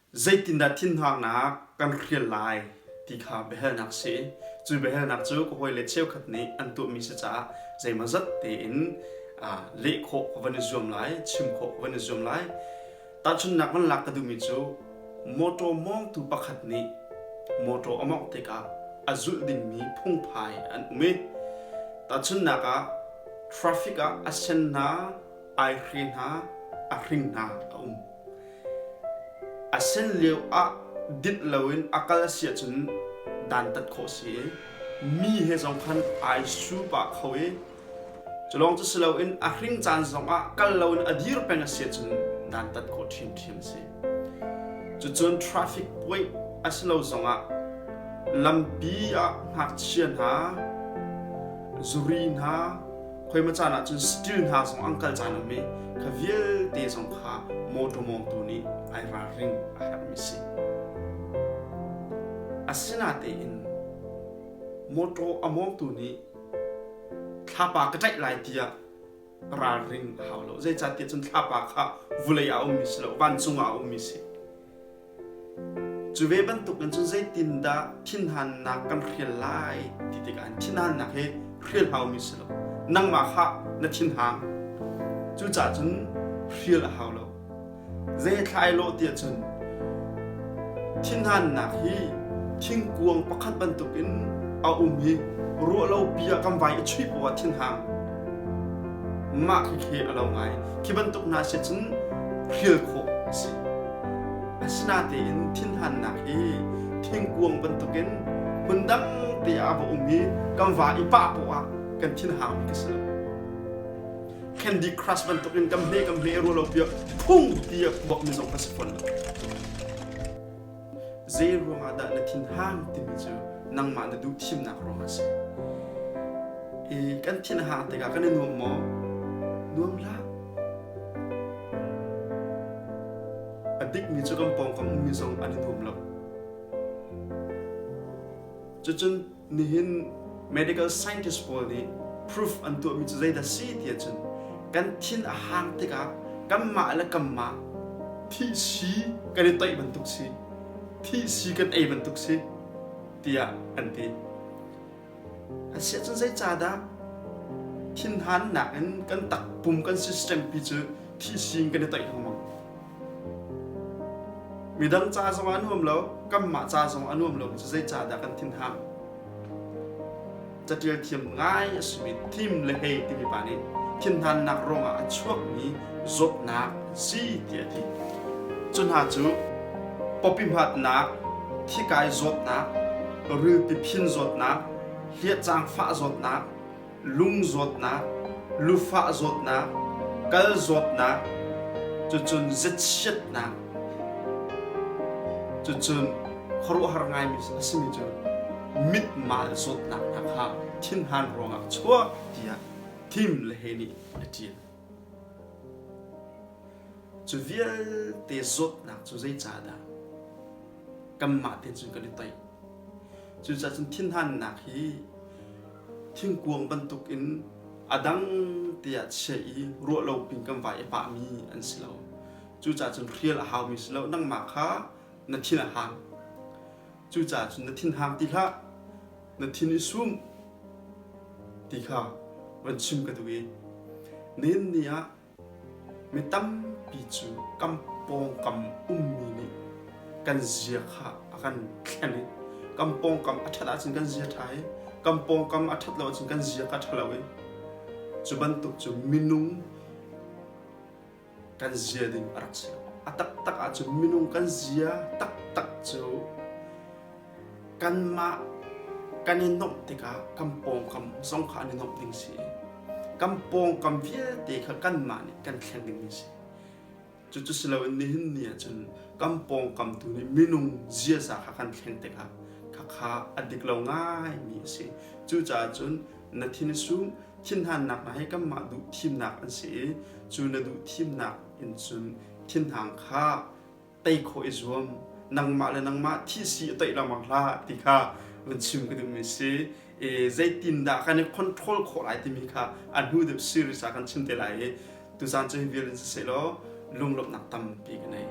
Zeitindah thinhangnak kan hrial lai ti kha biahalnak si. Cu biahalnak cu ka hawile cheukhat nih an tuahmi si caah zeimawzat tein leh khawh ka van i zuam lai, chim khawh ka van i zuam lai. Tahchunhnak van lak ka duhmi cu mawṭaw mawngtu pakhat nih mawṭaw a mawngh tikah a zulh dingmi phungphai an um i tahchunhnak ah traffic ah a sen hna, aihre hna, a hring hna a um. A sen lio ah dinh loin a kal a si ahcun dantat khawh a si i mi he zong khan ai su pah kho i cu lawng cu si loin a hring caan zongah kal loin a dir peng a si ahcun dantat khawh ṭhiamṭhiam a si. Cucun traffic point a si lo zongah lampi ah ngakchia hna, zuri hna, Khoima caan ah cun steel hna zong an kal caan um i kha vialte zong kha mawṭaw mawngtu nih ai ralring a herhmi si. Asinatein mawṭaw a mawngtu nih thlapa ka ṭaih lai tiah ralring a hau lo. Zeicahtiah cun thlapa kha vulei ah a ummi si lo, vancung ah a ummi si. Cu ve bantukin cun zeitindah thinhannak kan hrial lai ti tikah thinhannak hi hrial haumi si lo. Nangmah kha na thinhang. Cucaah cun hrial a hau lo. Zei thlai lawh tiah cun thinhannak hi thingkuang pakhat bantukin a um i ruahlopi ah kan vai i chuih poah thinhang. Mah khikhi a lo ngai. Khi bantuk hna si cun hrial khawh a si. Asinatein thinhannak hi thingkuang bantukin hmun dang te ah a va um i kan va i pah poah ah kan thinhangmi ka si lo. Candy Crush bantukin kan hme kan hme ruah lo piah phung ti a puakmi zong ka si fawn lo. Zei ruangah dah na thinhang timi cu nangmah na duh thimnak ruangah a si. I kan thin a hang tikah kan i nuam maw? Nuam hlah. A dikmi cu kan pawngkam ummi zong an i nuam lo. Cucun nihin medical scientist pawl nih proof an tuahmi cu zeidah si ti ahcun kan thin a hang tikah kanmah le kanmah thih si kan i toih bantuk si, thih si kan ei bantuk si tiah an ti. Asiahcun zeicahdah thinhannak in kan takpum kan system pi cu thih si in kan i toih lengmang? Midang ca zongah a nuam lo, kanmah ca zong a nuam lo cu zeicahdah kan thinhang? Catial thiam ngai a simi Tim LaHaye timi pa nih thinhannak ruangah a chuakmi zawtnak an si tiah a ti. Cu hna cu pawpi hmatnak, thikai zawtnak, rilpi phin zawtnak, hliahcang fah zawtnak, lung zawtnak, lufah zawtnak, kal zawtnak, cucun zatchiatnak, cucun khuaruahhar ngaimi a simi cu mitmal zawtnak hna kha thinhan ruangah a chuak tiah Tim LaHaye nih a ṭial. Cu vialte zawtnak cu zeicahdah kanmah tein cun kan i toih? Cucaah cun thinhannak hi thingkuang bantukin a dang tiah chiah i ruah lo pin kan vai i pahmi an si lo. Cucaah cun hrial a haumi si lo. Nangmah kha na thin a hang. Cucaah cun na thin hang ti hlah. Na thin i sum ti kha van chim ka duh i nihin ni ah Mi tampi cu kan pawngkam ummi nih kan zia kha a kan thlen i kan pawngkam a ṭhat ahcun kan zia ṭha i kan pawngkam a ṭhat lo ahcun kan zia kha ṭha lo i cu bantuk cu minung kan zia ding a rak si lo. A taktak ahcun minung kan zia taktak cu Kanmah kan i nuamh tikah kan pawngkam zong kha an i nuamh ding si. Kan pawngkam vialte kha kanmah nih kan thlen dingmi si. Cucu si loin nihin ni ahcun kan pawngkam tu nih minung ziaza kha kan thlen tikah khakha a dik lo ngaimi a si. Cucaah cun na thin i sum, thinhannak hna hi kanmah duh thimnak an si i cu na duh thimnak in cun thinhang kha tei khawh i zuam nangmah le nangmah thihsi a toih lengmang hlah ti kha van chim ka duhmi si e zeitindah kan i control khawh lai timi kha a hnu deuh series ah kan chim te lai i tuzan cu hi vial in siseh law lunglawmhnak tampi ka nei.